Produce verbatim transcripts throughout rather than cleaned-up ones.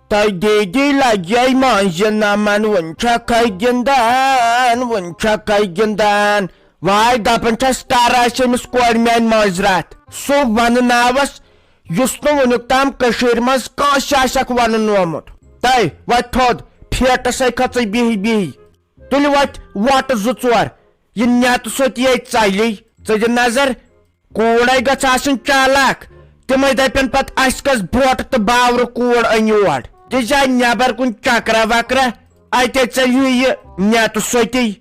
تۄہہِ دیدی لگے منٛزِ نمن، وُنہِ چھکھے گِنٛدان، وُنہِ چھکھے گِنٛدان۔ واے دپان چھس، کر آسہِ أمِس کورِ میانہِ مٲنٛزِ راتھ سُہ ونناوس، یُس نہٕ وُنیُک تام کٔشیٖرِ منٛز کٲنٛسہِ آسٮ۪کھ وننومُت۔ تۄہہِ وۄتھِ تھوٚد، پھیٹس ہے کھٔژٕے بِہِی بِہِی۔ تُلِو وۄتھِ وۄٹہٕ زٕ ژور، یہِ نٮ۪تہٕ سوٚتی ییٚتہِ ژلہِ۔ ژٕ دِ نظر، کوٗر ہے گٔژھ آسٕنۍ چالاک۔ تِمے دپن پتہٕ، اسہِ کس بوٹہٕ تہٕ باورٕ کوٗر أنۍ یور؟ دِ زِ نٮ۪بر کُن چکرا وکرا، اتے ژٔلۍ ہُہ یہِ نٮ۪تہٕ سوٚتی۔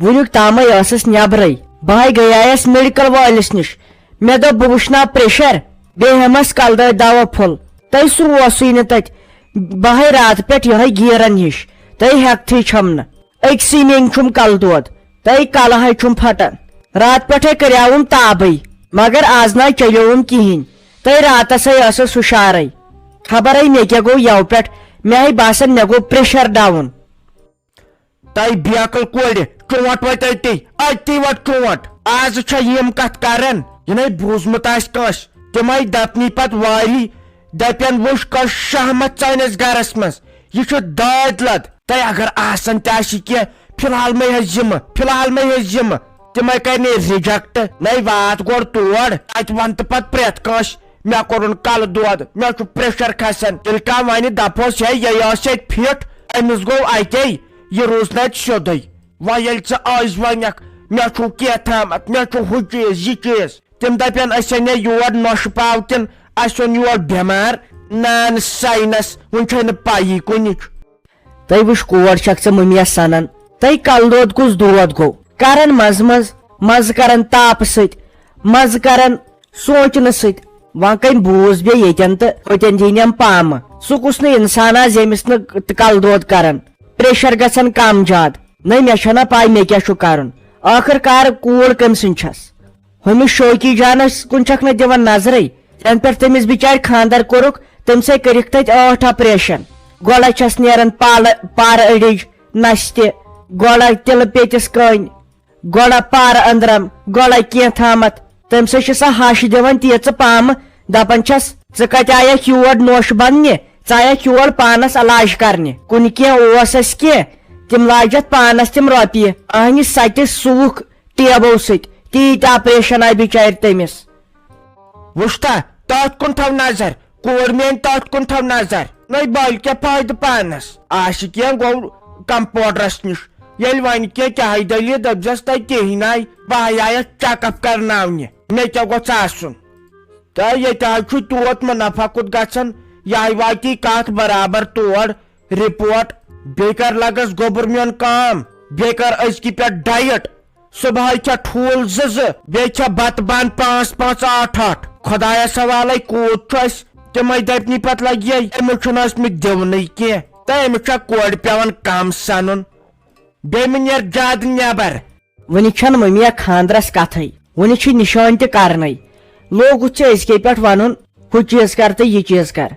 وُنیُک تامے ٲسٕس نٮ۪برے۔ بہٕ ہے گٔیایس میڈیکل وٲلِس نِش۔ مےٚ دوٚپ، بہٕ وٕچھناو پریشر، بیٚیہِ ہٮ۪مس کلہٕ دٲدۍ دوا پھوٚل۔ تہٕ سُہ اوسُے نہٕ تتہِ۔ بہٕ ہے راتہٕ پٮ۪ٹھ یِہوٚے گیرن ہِش۔ تہٕ ہٮ۪کتھٕے چھَم نہٕ۔ أکسٕے مینگہِ چھُم کلہٕ دود۔ تہٕ کلہٕ ہے چھُم پھٹان۔ راتہٕ پٮ۪ٹھے کریاوُم تابٕے، مگر آز نہ چلیوُم کِہیٖنۍ۔ تہٕ راتس ہے ٲسٕس ہُشارے۔ خبر ہے مےٚ کیٛاہ گوٚو یَوٕ پٮ۪ٹھ، مےٚ ہے باسان مےٚ گوٚو پریشر ڈاوُن۔ تۄہہِ بیکل کورِ، چونٹ وۄتہِ أتی، أتی وۄتہِ چونٹ۔ آز چھا یِم کتھ کران؟ یہِ نے بوٗزمُت آسہِ کٲنٛسہِ۔ تِمے دپنی پتہٕ واری، دپن، وٕچھ کۄس شہمت سٲنِس گرس منٛز۔ یہِ چھُ دٲدۍ لد۔ تۄہہِ اگر آسان تہِ آسہِ کینٛہہ، فی الحال مہ ہیٚے ذمہٕ، فی الحال مہ ہیٚے ذمہٕ۔ تِمے کرنی ریجیکٹ۔ نے وات گۄڈٕ تور، اتہِ ونہٕ تہٕ پتہٕ پرٛٮ۪تھ کٲنٛسہِ۔ مےٚ کوٚرُن کلہٕ دود، مےٚ چھُ پریشر کھسان۔ ییٚلہِ کانٛہہ ونہِ دپوس، ہے، یہِ ٲس ییٚتہِ فِٹ، أمِس گوٚو اتے، یہِ روٗز نہٕ اتہِ سیوٚدُے۔ وۄنۍ ییٚلہِ ژٕ أزۍ ونکھ، مےٚ چھُ کینٛہہ تھامتھ، مےٚ چھُ ہُہ چیٖز، یہِ چیٖز، تِم دپن، أسۍ انے یور نۄشہِ پاو کِنہٕ اسہِ اوٚن یور بٮ۪مار، نان ساینس، وُنہِ چھے نہٕ پَیی کُنِچ۔ تہٕ وٕچھ کور چھکھ ژٕ مٔمِیَس سنان۔ تہٕ کلہٕ دود کُس دود گوٚو؟ کران منٛزٕ منٛزٕ، منٛزٕ کران تاپہٕ سۭتۍ، منٛزٕ کران سونٛچنہٕ سۭتۍ۔ وۄنۍ کٔمۍ بوٗز بیٚیہِ ییٚتٮ۪ن تہٕ ہوٚتٮ۪ن دِنٮ۪م پامہٕ؟ سُہ کُس نہٕ انسان آز ییٚمِس نہٕ تہٕ کلہٕ دود کران، پریشر گژھان کم زیادٕ؟ نہ، مےٚ چھنہ پاے مےٚ کیٛاہ چھُ کرُن۔ ٲخٕر کار کوٗر کٔمۍ سٕنٛز چھس؟ ہُمِس شوقی جانس کُن چھکھ نہٕ دِوان نظرے، ینہٕ پٮ۪ٹھ تٔمِس بِچارِ خانٛدر کوٚرُکھ، تٔمۍ سٕے کٔرِکھ تتہِ ٲٹھ آپریشن۔ گۄڈے چھس نیران پالہٕ، پارٕ أڈِج، نستہِ، گۄڈے تِلہٕ پیٚتِس کٔنۍ، گۄڈے پارٕ أنٛدرم، گۄڈے کینٛہہ تھامتھ۔ تٔمۍ سٕے چھِ سۄ ہش دِوان تیٖژٕ پامہٕ، دپان چھس، ژٕ کتہِ آیکھ یور نوشہِ بننہِ؟ ژٕ آیکھ یور پانس علاج کرنہِ۔ کُنہِ کینٛہہ اوس اسہِ کینٛہہ، تِم لاجتھ پانس تِم رۄپیہِ۔ اہنہِ سۄ تہِ سوٗکھ ٹیبو سۭتۍ، تیٖتۍ آپریشن آیہِ بِچارِ تٔمِس۔ وُچھتا، تتھ کُن تھاو نظر، کور میٲنۍ تتھ کُن تھاو نظر۔ نٔے بلکہِ فٲیدٕ پانس۔ آسہِ کینٛہہ گوٚو کمپاوڈرس نِش۔ ییٚلہِ وۄنۍ کینٛہہ چاہے دٔلیٖل، دٔپزٮ۪س تۄہہِ کِہیٖنۍ آے، بہٕ ہاے آیس چیک اپ کرناونہِ، مےٚ کیٛاہ گوٚژھ آسُن؟ تہٕ ییٚتہِ حظ چھُ تیوٗت منافع کوٚت گژھان، یہِ ہاے واتی کتھ برابر تور۔ رپورٹ، بیٚیہِ کر لگس گوٚبُر میون کام، بیٚیہِ کر أزکہِ پٮ۪ٹھ ڈایٹ۔ صبحٲے کھےٚ ٹھوٗل زٕ زٕ، بیٚیہِ کھےٚ بتہٕ بان پانٛژھ پانٛژھ ٲٹھ ٲٹھ۔ خۄدایس حوالے کوٗت چھُ اسہِ، تِمے دپنی پتہٕ لگہِ ہے، أمِس چھُنہٕ ٲسمٕتۍ دِونٕے کینٛہہ، تہٕ أمِس چھا کورِ پٮ۪وان کم سنُن۔ بیٚیہِ مہٕ نیر زیادٕ نٮ۪بر۔ وُنہِ چھنہٕ مٔمیا خاندرس کتھے، وُنہِ چھِ نشٲنۍ تہِ کرنے۔ لوگُتھ ژےٚ أزکے پٮ۪ٹھ ونُن، ہُہ چیٖز کر تہٕ یہِ چیٖز کر۔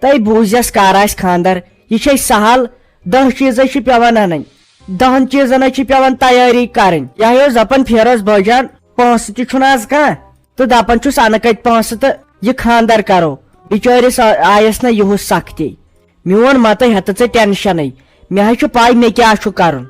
تہٕ بوٗزٮ۪س کر آسہِ خاندر، یہِ چھے سہل، دَہ چیٖزے چھِ پٮ۪وان انٕنۍ، دَہن چیٖزن حظ چھِ پٮ۪وان تیٲری کرٕنۍ۔ یہِ ہا اوس دپان فیروز بٲجان، پونٛسہٕ تہِ چھُنہٕ از کانٛہہ، تہٕ دپان چھُس انہٕ کتہِ پونٛسہٕ تہٕ یہِ خاندر کرو۔ بِچٲرِس آ-، آیس نہ یِہُس سختی۔ میون متہٕ ہیتہٕ ژٕ ٹینشنٕے، مےٚ حظ چھُ پاے مےٚ کیٛاہ چھُ کرُن۔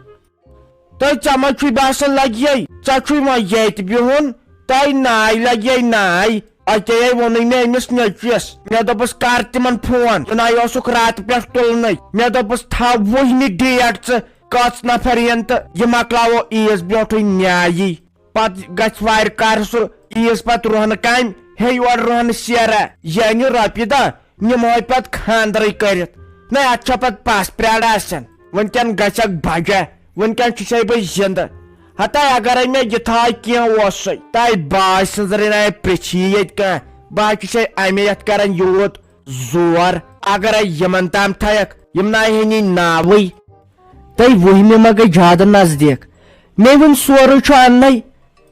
تہٕ ژےٚ ما چھُے باسان لگہِ یے؟ ژےٚ چھُے وۄنۍ ییٚتہِ بِہُن؟ تۄہہِ ناے لگہِ یے ناے۔ اتے ووٚنُے مےٚ أمِس نیٚچوِس، مےٚ دوٚپُس، "کر تِمن فون، ژٕ ناے اوسُکھ راتہٕ پٮ۪ٹھ تُلنٕے۔" مےٚ دوٚپُس، "تھاو وُہمہِ ڈیٹ ژٕ، کٔژ نفر یِن تہٕ یہِ مۄکلاوو عیٖز برونٹھٕے نیایی۔" پتہٕ گژھِ وارِ کارٕ سُہ عیٖز پتہٕ رۄہنہٕ کامہِ، ہے یورٕ رۄہنہٕ سیرا، یہِ انہِ رۄپیہِ دہ، نِمہوے پتہٕ خاندرٕے کٔرِتھ۔ نہ، اتھ چھا پتہٕ پس پرٛارٕ آسان۔ وٕنکٮ۪ن گژھکھ بجا، وٕنکٮ۪ن چھُسے بہٕ زندٕ۔ ہتا اگرے مےٚ یہِ تھاے کینٛہہ اوسُے، تۄہہِ باے سٕنٛزرٕے نہ پرٛژھی ییٚتہِ کانٛہہ، باقٕے چھے امے یتھ کران یوٗت زور۔ اگرے یِمن تام تھایکھ، یِم نہ ہینی ناوٕے۔ تہٕ وُہمہِ ما گٔے زیادٕ نزدیٖک؟ مےٚ ووٚن سورُے چھُ اننَے۔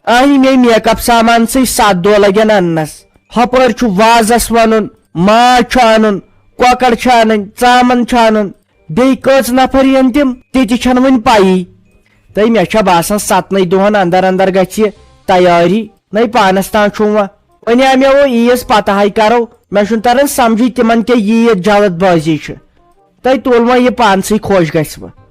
اہنہِ مےٚ میک اپ سامان سۭتۍ ستھ دۄہ لگن اننس۔ ہۄپٲرۍ چھُ وازس ونُن، ماز چھُ انُن، کۄکر چھُ انٕنۍ، ژامن چھُ انُن۔ بیٚیہِ کٔژ نفر یِن تِم، تہِ تہِ چھنہٕ وُنہِ پیی۔ تہٕ مےٚ چھےٚ باسان ستنٕے دۄہن اندر اندر گژھِ یہِ تیٲری۔ نَے پانس تام چھُم وۄنۍ۔ وۄنۍ آے مےٚ وۄنۍ عیٖز پتہٕ ہاے کرو مےٚ چھُنہٕ تران سمجھٕے تِمن کیٛاہ ییٖژ جلد بٲزی چھِ۔ تۄہہِ تُل وۄنۍ یہِ پانسٕے خۄش گژھِ وۄنۍ۔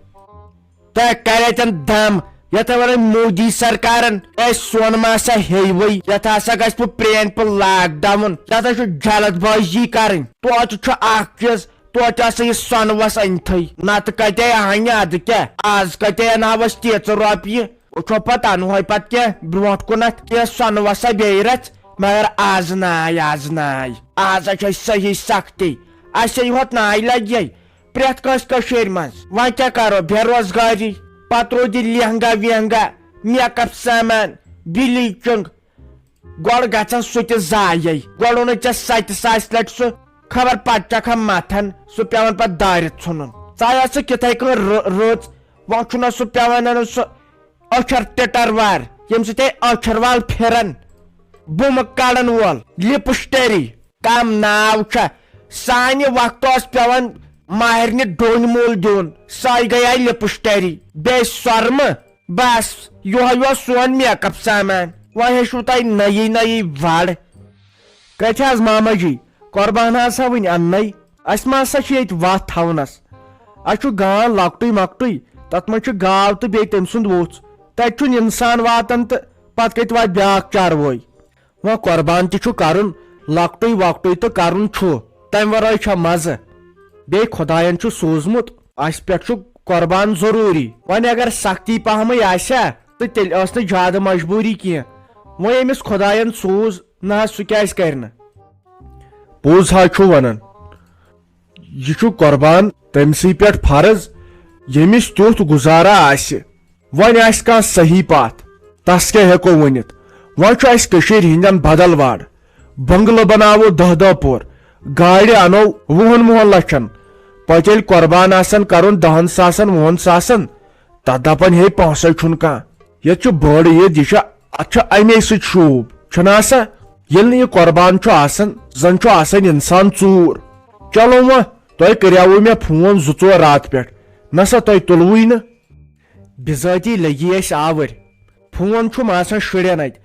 تۄہہِ کریتن دم، یتھ ونان مودی سرکارن، اے سون ما سا ہیوٕے، یتھ ہسا گژھِ پتہٕ پرٛٲنۍ پٲٹھۍ lockdown، یتھ ہسا چھُ جلد بٲزی کرٕنۍ۔ توتہِ چھُ اکھ چیٖز، توتہِ ہسا یہِ سۄنہٕ وس أنتھٕے، نتہٕ کتے انہِ ادٕ کیٛاہ؟ از کتے انہٕ ہاوس تیٖژٕ رۄپیہِ؟ وٕچھو پتہٕ انہوے پتہٕ کینٛہہ برونٛٹھ کُنتھ کینٛہہ سۄنہٕ وسا بیٚیہِ رژھ، مگر از ناے، از ناے۔ از ہا چھِ أسۍ صحیح سختی، اسے ہوت ناے لگہِ۔ پرٛٮ۪تھ کٲنٛسہِ کٔشیٖرِ منٛز۔ وۄنۍ کیٛاہ کرو؟ بے روزگاری، پتہٕ روٗدِ لہنگا وہنگا، makeup سامان، bleaching۔ گۄڈٕ گژھن سُہ تہِ ضایعے۔ گۄڈٕ اوٚنُے ژےٚ ستہِ ساسہِ لٹہِ سُہ، خبر پتہٕ چھکھ ہا متھان، سُہ پٮ۪وان پتہٕ دٲرِتھ ژھُنُن۔ ژایہِ ٲس ژٕ کِتھے کٔنۍ رٔ-، رٕژ، وۄنۍ چھُنہ سُہ پٮ۪وان انُن سُہ أچھر ٹِٹر وار، ییٚمہِ سۭتۍ أچھر وال پھرن، بُمہٕ کڑن وول، لپسٹری۔ کم ناو چھا؟ سانہِ وقتہٕ اوس پٮ۪وان ماہرنہِ ڈوٗنۍ مول دیُن، سۄے گٔیے لپسٹری، بیٚیہِ سۄرمہٕ۔ بس، یِہوٚے اوس سون makeup سامان۔ وۄنۍ ہیٚچھوٕ تۄہہِ نٔیی نٔیی وَڑ۔ کتہِ حظ ماما جی؟ قربان حظ ہا وٕنہِ اَننَے۔ اَسہِ ما سا چھِ ییٚتہِ وَتھ تھاونَس؟ اَسہِ چھُ گان لۄکٹُے مۄکٹُے، تَتھ منٛز چھِ گاو تہٕ بیٚیہِ تٔمۍ سُنٛد ووٚژھ۔ تَتہِ چھُنہٕ اِنسان واتان تہٕ پَتہٕ کَتہِ واتہِ بیٛاکھ چاروٲے؟ وۄنۍ قۄربان تہِ چھُ کرُن، لۄکٹُے وۄکٹُے تہٕ کرُن چھُ، تمہِ ورٲے چھا مزٕ؟ بیٚیہِ خۄداین چھُ سوٗزمُت، اسہِ پٮ۪ٹھ چھُ قۄربان ضروٗری۔ وۄنۍ اگر سختی پہمٕے آسہِ ہا، تہٕ تیٚلہِ ٲس نہٕ زیادٕ مجبوٗری کینٛہہ۔ وۄنۍ ییٚمِس خۄداین سوٗز نہ حظ، سُہ کیازِ کرِ نہٕ؟ پوٚز حظ چھُ ونان۔ یہِ چھُ قۄربان تٔمسٕے پٮ۪ٹھ فرض، ییٚمِس تیُتھ گُزارا آسہِ۔ وۄنۍ آسہِ کانٛہہ صحیح پتھ، تس کیٛاہ ہٮ۪کو ؤنِتھ؟ وۄنۍ چھُ اسہِ کٔشیٖرِ ہٕنٛدٮ۪ن بدل واڑ، بنگلہٕ بناوو دَہ دَہ پور، گاڑِ انو وُہن وُہن لچھن۔ پتہٕ ییٚلہِ قۄربان آسن کرُن دہن ساسن وُہن ساسن، تتھ دپن ہے پونٛسے چھُنہٕ کانٛہہ۔ ییٚتہِ چھُ بٔڑ عیٖد، یہِ چھےٚ، اتھ چھُ امے سۭتۍ شوٗب، چھُنہٕ آسان؟ ییٚلہِ نہٕ یہِ قۄربان چھُ آسان، زن چھُ آسان انسان ژوٗر۔ چلو وۄنۍ، تۄہہِ کریاوُ مےٚ فون زٕ ژور راتہٕ پٮ۪ٹھ، نسا تۄہہِ تُلوُے نہٕ۔ بِذٲتی لگی اسہِ آوٕرۍ۔ فون چھُم آسان شُرٮ۪ن اتھِ،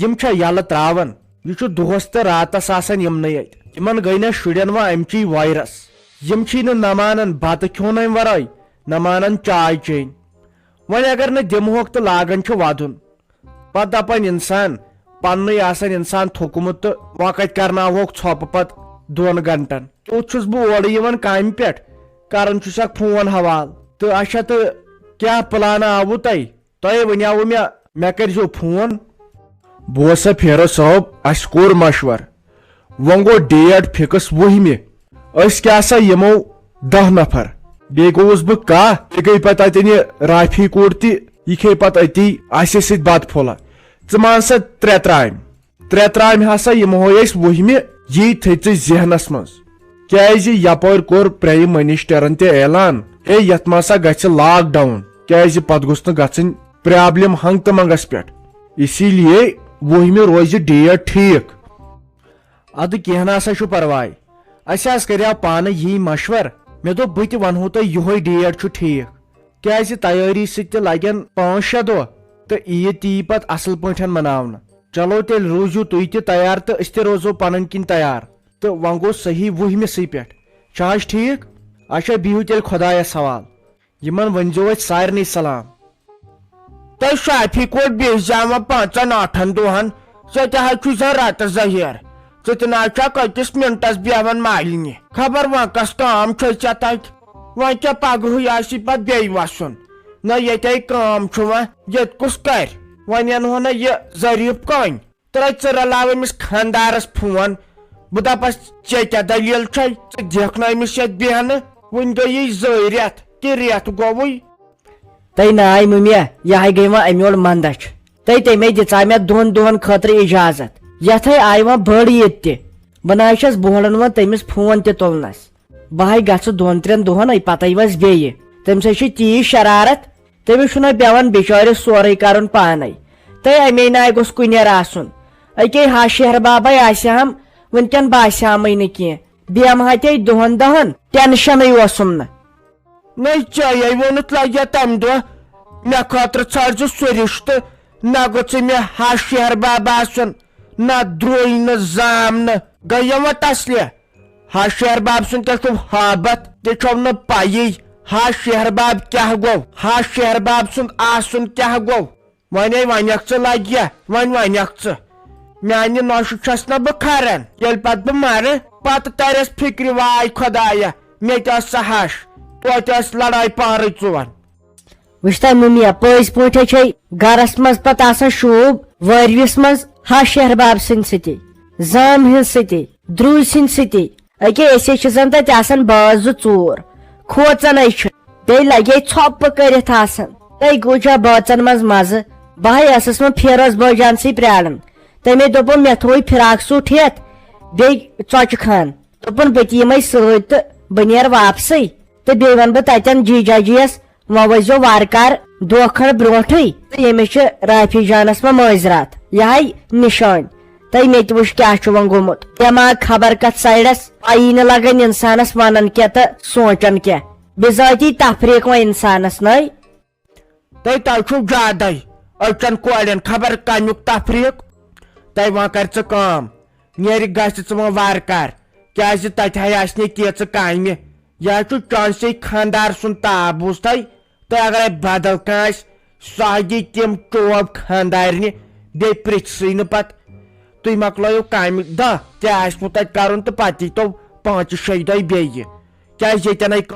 یِم چھا یلہٕ تراوان؟ یہِ چھُ دۄہس تہٕ راتس آسان یِمنٕے اتھِ۔ یِمن گٔے نہ شُرٮ۪ن وۄنۍ امچی virus۔ یِم چھی نہٕ نہ مانان بتہٕ کھیوٚن امہِ ورٲے، نہ مانان چاے چیٚنۍ۔ وۄنۍ اگر نہٕ دِمہوکھ تہٕ لاگان چھِ ودُن۔ پتہٕ دپان انسان، پننُے آسان انسان تھوٚکمُت تہٕ وۄنۍ کتہِ کرناوہوکھ ژھۄپہٕ پتہٕ دۄن گنٹن۔ توٚت چھُس بہٕ اورٕ یِوان کامہِ پٮ۪ٹھ، کران چھُسکھ فون حوال۔ تہٕ اچھا، تہٕ کیٛاہ پلانہ آوُ تۄہہِ؟ تۄہے ونیاوُ مےٚ، مےٚ کٔرزیو فون۔ بوز سا فیرو صٲب، اسہِ کوٚر مشور، وۄنۍ گوٚو date fix وُہمہِ۔ أسۍ کیٛاہ سا یِمو دَہ نفر؟ بیٚیہِ گوٚوُس بہٕ کاہ، یہِ گٔے پتہٕ اتٮ۪ن یہِ رافی کوٗر تہِ، یہِ کھیٚیہِ پتہٕ أتی اسہِ سۭتۍ بتہٕ پھوٚلہ۔ ژٕ مان سا ترٛےٚ ترامہِ۔ ترٛےٚ ترامہِ ہسا یِمہوے أسۍ وُہمہِ، یی تھٲے ژٕ ذہنس منٛز۔ کیازِ یپٲرۍ کوٚر پرٛایِم منسٹرن تہِ اعلان، ہے یتھ ما سا گژھِ lockdown، کیازِ پتہٕ گوٚژھ نہٕ گژھٕنۍ problem ہنٛگ تہٕ منٛگس پٮ۪ٹھ۔ اسی لیے وُہمہِ روزِ date ٹھیٖک۔ ادٕ کینٛہہ نہ سا چھُ پرواے، اسہِ حظ کریاو پانہٕ یی مشور، مےٚ دوٚپ بہٕ تہِ ونہو تۄہہِ یُہے date چھُ ٹھیٖک، کیازِ تیٲری سۭتۍ تہِ لگن پانٛژھ شےٚ دۄہ تہٕ عیٖد تہِ یی پتہٕ اصل پٲٹھۍ مناونہٕ۔ چلو تیٚلہِ روٗزِو تُہۍ تہِ تیار تہٕ أسۍ تہِ روزو پنٕنۍ کِنۍ تیار۔ تہٕ وۄنۍ گوٚو صحیح وُہمہِ سٕے پٮ۪ٹھ۔ چھا حظ ٹھیٖک؟ اچھا، بِہِو تیٚلہِ خۄدایَس حوال۔ یِمن ؤنۍزیو اَتہِ سارنٕے سلام۔ تۄہہِ شافی کوٹ بیٚیہِ زٮ۪وان پانٛژن ٲٹھن دۄہن، ژٕ تہِ حظ چھُے زن رتہٕ ظٲہِر۔ ژٕ تہِ نہ حظ چھکھ أکِس منٹس بیہوان مالنہِ۔ خبر وۄنۍ کۄس کٲم چھے ژےٚ تتہِ؟ وۄنۍ کیٛاہ پگہٕے آسی پتہٕ بیٚیہِ وسُن؟ نہ ییٚتے کٲم چھُ وۄنۍ، ییٚتہِ کُس کرِ؟ وۄنۍ انہون نہ یہِ ظریف کٔنۍ۔ ترٛٲے ژٕ رلاو أمِس خانٛدارس فون۔ بہٕ دپس، ژےٚ کیٛاہ دٔلیٖل چھے؟ ژٕ دِکھ نہٕ أمِس یتھ بیہنہٕ۔ وُنہِ گٔیی زٕے رٮ۪تھ تہِ رٮ۪تھ گوٚوُے۔ تٔے ناے مُمیا، یہِ ہاے گٔے وۄنۍ اَمہِ یورٕ منٛدچھ۔ تٔے تٔمے دِژاے مےٚ دۄن دۄہن خٲطرٕ اجازت۔ یتھ ہے آیہِ وۄنۍ بٔڑ عیٖد تہِ۔ بہٕ نہ حظ چھَس بوہلان وۄنۍ تٔمِس فون تہِ تُلنس۔ بہٕ ہاے گژھٕ دۄن ترٛٮ۪ن دۄہن، اے پتے وس بیٚیہِ۔ تٔمِس ہے چھِ تیٖژ شرارت۔ تٔمِس چھُنہ پٮ۪وان بِچٲرِس سورُے کرُن پانے۔ تہٕ اَمے ناے گوٚژھ کُنیر آسُن۔ أکے ہا شہر بابے آسہِ ہم، وٕنکٮ۪ن باسہِ ہمٕے نہٕ کینٛہہ۔ بیمہٕ ہتے دۄہن دہن، ٹینشنٕے اوسُم نہٕ۔ نَے ژےٚ یے ووٚنُتھ لگیا تمہِ دۄہ، مےٚ خٲطرٕ ژھٲنٛڈ زِ سُہ رِشتہٕ، نہ گوٚژھُے مےٚ ہا شہر بابہٕ آسُن، نہ درٛوے نہٕ زام نہٕ۔ گٔیَم وۄنۍ تسلہِ۔ ہا شہر باب سُنٛد کیٛاہ چھُو ہابت، تہِ چھو نہٕ پَیی۔ ہا شہر باب کیٛاہ گوٚو، ہا شہر باب سُنٛد آسُن کیٛاہ گوٚو۔ وۄنۍ ہے وَنٮ۪کھ ژٕ لَگہِ، وۄنۍ وَنٮ۪کھ ژٕ۔ میٛانہِ نۄشہِ چھَس نہ بہٕ کھران، ییٚلہِ پَتہٕ بہٕ مَرٕ، پَتہٕ تَرٮ۪س فِکرِ، واے خۄدایا، مےٚ تہِ ٲس سۄ ہَش، توتہِ ٲس لڑٲے پارٕے ژون۔ وٕچھ تہ مُمیا، پٔزۍ پٲٹھۍ چھے گرس منٛز پتہٕ آسان شوٗب وٲروِس منٛز ہا شہر باب سٕنٛدِ سۭتی، زام ہٕنٛدِ سۭتی، درٛوٗسۍ سٕنٛدِ سۭتی۔ أکے أسے چھِ زن تتہِ آسان باز زٕ ژور، کھوژنے چھُ، بیٚیہِ لگے ژھۄپہٕ کٔرِتھ آسان۔ تۄہہِ گوٚو چھا بٲژن منٛز مزٕ؟ بہٕ ہے ٲسٕس وۄنۍ فیروز بٲجان سٕے پرٛاران۔ تٔمۍ دوٚپُن، مےٚ تھوٚوُے فراک سوٗٹ ہٮ۪تھ، بیٚیہِ ژۄچہِ خان۔ دوٚپُن، بہٕ تہِ یِمے سۭتۍ تہٕ بہٕ نیرٕ واپسٕے، تہٕ بیٚیہِ وَنہٕ بہٕ تَتٮ۪ن جیجا جِیَس، وۄنۍ ؤسۍزیو وارٕ کارٕ دۄہ کھنٛڈ برونٛٹھٕے، تہٕ ییٚمِس چھِ رافی جانَس ما مٲنٛزِ راتھ، یہِ ہاے نِشٲنۍ۔ تہٕ مےٚ تہِ وٕچھ کیٛاہ چھُ وۄنۍ گوٚمُت۔ دٮ۪ماغ خبر کَتھ سایڈَس، پَیی نہٕ لَگان اِنسانَس وَنان کیٛاہ تہٕ سونٛچان کیٛاہ۔ بِذٲتی تفریٖق وۄنۍ اِنسانَس نَے۔ تہٕ تۄہہِ چھُو زیادَے أچھَن کورٮ۪ن خبر کَمیُک تفریٖق۔ تہٕ وۄنۍ کَر ژٕ کٲم، نیرِ گژھِ ژٕ وۄنۍ وارٕ کارٕ، کیٛازِ تَتہِ ہَے آسہِ نہٕ تیٖژٕ کامہِ۔ یہِ حظ چھُ چانسٕے خانٛدار سُنٛد تاو، بوٗز تۄہہِ؟ تہٕ اگرے بدل کانٛہہ آسہِ، سُہ ہا دی تِم چوب خانٛدارنہِ، بیٚیہِ پرٛژھسٕے نہٕ پتہٕ۔ تُہۍ مۄکلٲیِو کامہِ دہ تہِ آسِوٕ تتہِ کرُن تہٕ پتہٕ ییٖتو پانٛژِ شیٚیہِ دۄہہِ بیٚیہِ۔ کیٛازِ ییٚتٮ۪ن ہے